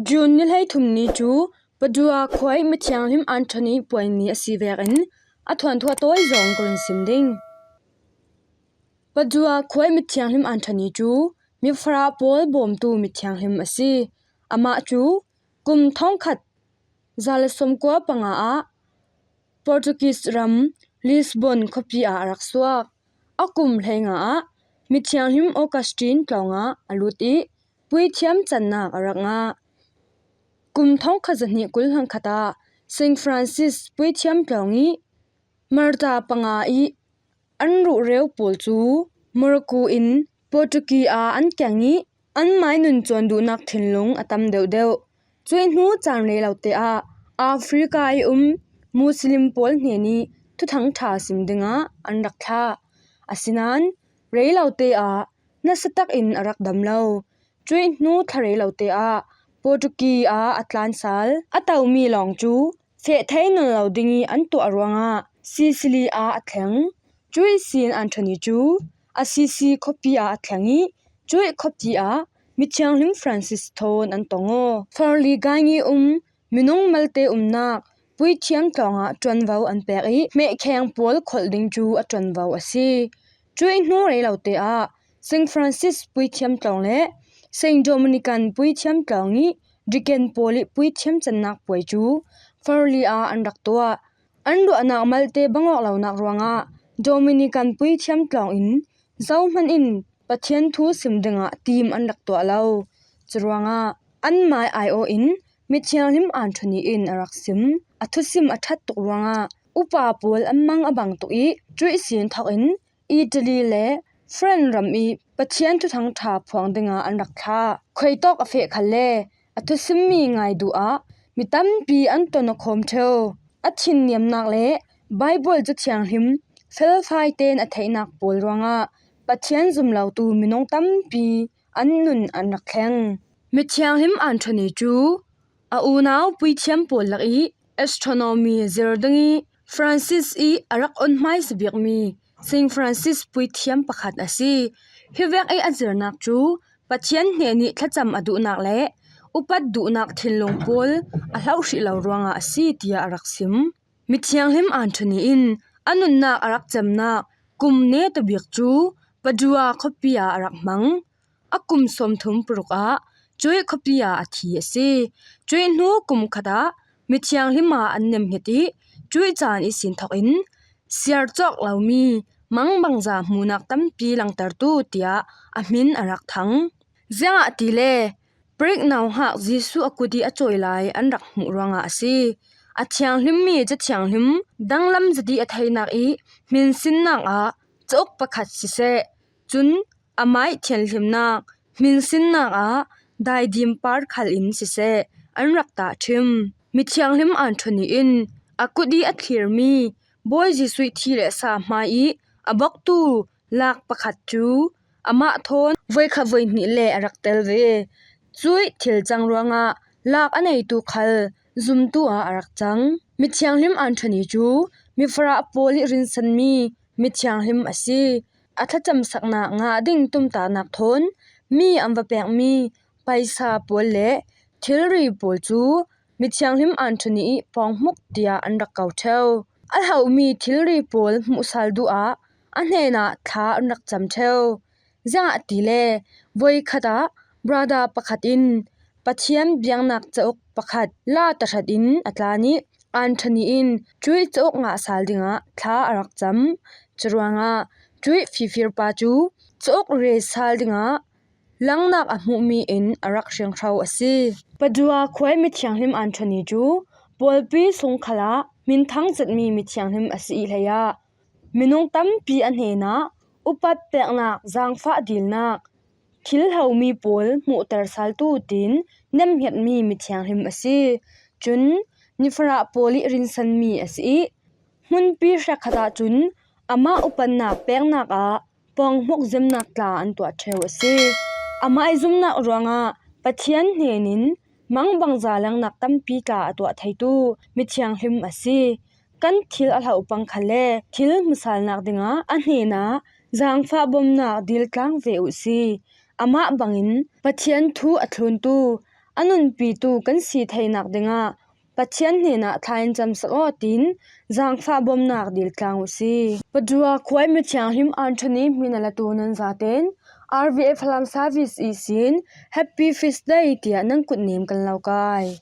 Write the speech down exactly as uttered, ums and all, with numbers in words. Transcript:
June ni hleithum ni cu Padua khuai mithianghlim Anthony puai ni a si vekin a thuanthu a tawi zong ka run sim ding. Padua khuai mithianghlim Anthony cu mifarah pawl bawmtu mithianghlim a si. Amah cu kum thongkhat za le sawmkua panga ah Portuguese ram Lisbon khuapi ah a rak suak. A kum hleinga ah mithianghlim Augustine tlawng ah a lut i puithiam cannak a rak ngah. Kum thongkhat zahnih kul hleikhat ah Saint Francis puithiam tlawng i Marta panga i an ruhreu pawl cu Morocco in Portuguese ah an keng i an mainun cawn duhnak thinlung a tam deuhdeuh. Cuih hnu caan rei lote ah Africa i um Muslim pawl hnen i thuthang ṭha sim dingah an rak thlah. Asinain rei lote ah nasa takin a rak dam lo. Cuih hnu thla rei lote ah Portuguese ah a tlansal a tomi lawng cu feh thei nawn lo ding i an tuah ruangah Sicily ah a thleng. Cuih sin Anthony cu Assisi khuapi ah a thleng i cuih khuapi ah mithianghlim Francis thawn an tong aw. Forli gang i um minung malte umnak puithiam tlawng ah ṭuanvo an pek i hmehkheng pawl kholh ding cu a ṭuanvo a si. Cuih hnu rei lote ah Saint Francis puithiam tlawng le Saint Dominican puithiam tlawng i deacon pawl i puithiam cannak puai cu Forli ah an rak tuah. An ruahnak malte bang awk lonak ruangah Dominican puithiam tlawng in zohman in Pathian thu sim dingah tim an rak tuah lo. Curuangah an mai aiawh in mithianghlim Anthony in a rak sim. A thusim a ṭhat tuk ruangah upa pawl an mang a bang tuk i cuih sin thawk in Italy le France ram i Pathian thuthang ṭha phuang dingah an rak thlah. Khuitawk a feh khalle a thusimmi ngai duh ah mi tampi an ton a khawm ṭheu. A thinniamnak le Baibal Cathianghlim felfai tein a theihnak pawl ruangah Pathian zum lotu minung tampi an nun an rak thleng. Mithianghlim Anthony cu a unau puithiam pawl lak i astronomy zir ding i Francis i a rak on hmaisa bikmi Saint Francis puithiam pakhat a si. Hi vek i a zirnak cu Pathian hnen i thlacam a duhnak le upat duhnak thinlung pawl a hloh hrih lo ruangah a si, tiah a rak sim. Mithianghlim Anthony in a nunnak a rak cemnak kum neta bik cu Padua khuapi ah a rak hmang. A kum sawmthum paruk ah cuih khuapi ah a thi a si. Cuih hnu kum khat ah mithianghlim ah an nemhnget i cuih caan i sin thawk in siar cawk lomi mangbangza hmuhnak tampi langtertu tiah a hmin a rak thang. Ziangahtile Greek nauhak Jesuh a kut i a cawi lai an rak hmuh ruangah a si. A thianghlimmi Cathianghlim danglam zet i a theinak i hminsinnak ah cauk pakhat siseh, cun amai thianhlimnak hminsinnak ah daidim par khal in siseh an rak tahṭhim. Mithianghlim Anthony in a kut i a thlirmi Bawi Jesuh thi le sa hmai i a boktu lak pakhat cu amah thawn voikhat voihnih le a rak tel ve. Cuih thil cang ruangah lak a neitu khal zumtu ah a rak cang. Mithianghlim Anthony cu mifarah pawl i rinsanmi mithianghlim a si. A thlacamsaknak ngah ding tumtahnak thawn mi an va pekmi paisa pawl le thilri pawl cu mithianghlim Anthony i pawnghmuk tiah an rak ko ṭheu. A hlohmi thilri pawl hmuhsal duh ah a hnenah thla an rak cam ṭheu. Ziangahtile voikhat ah brother pakhat in Pathian biaknak cauk pakhat la tahratin a tlan i Anthony in cuih cauk ngah sal dingah thla a rak cam. Curuangah cuih fifirpa cu cauk re sal dingah langnak a hmuhmi in a rak hringhro a si. Padua khuai mithianghlim Anthony cu pawlpi sung khalah hminthang zetmi mithianghlim a si i hleiah minung tampi a hnenah upat peknak, zaangfah dilnak, thil hlomi pawl hmuhter saltu tiin nemhngetmi mithianghlim a si. Cun nifarah pawl i rinsanmi a si i hmunpi hrekkhat ahcun amah upatnak peknak ah pawnghmuk zemnak tla an tuah ṭheu a si. Amah i zumnak ruangah Pathian hnenin mangbangza langnak tampi tla a tuah theitu mithianghlim a si. Kan thil a hloh pang khalle thil hmusalnak dingah a hnenah zaangfah bawmnak diltlang ve uhsi. Amah bangin Pathian thu a thluntu, a nunpitu kan si theinak dingah Pathian hnenah thlai in camsak aw, tiin zaangfah bawmnak dil tlang uh si. Padua khua i mithianghlim Anthony hmin a latu nan zaten R V F Falam Service ihsin Happy Feast Day tiah nan kutnem kan lo kai.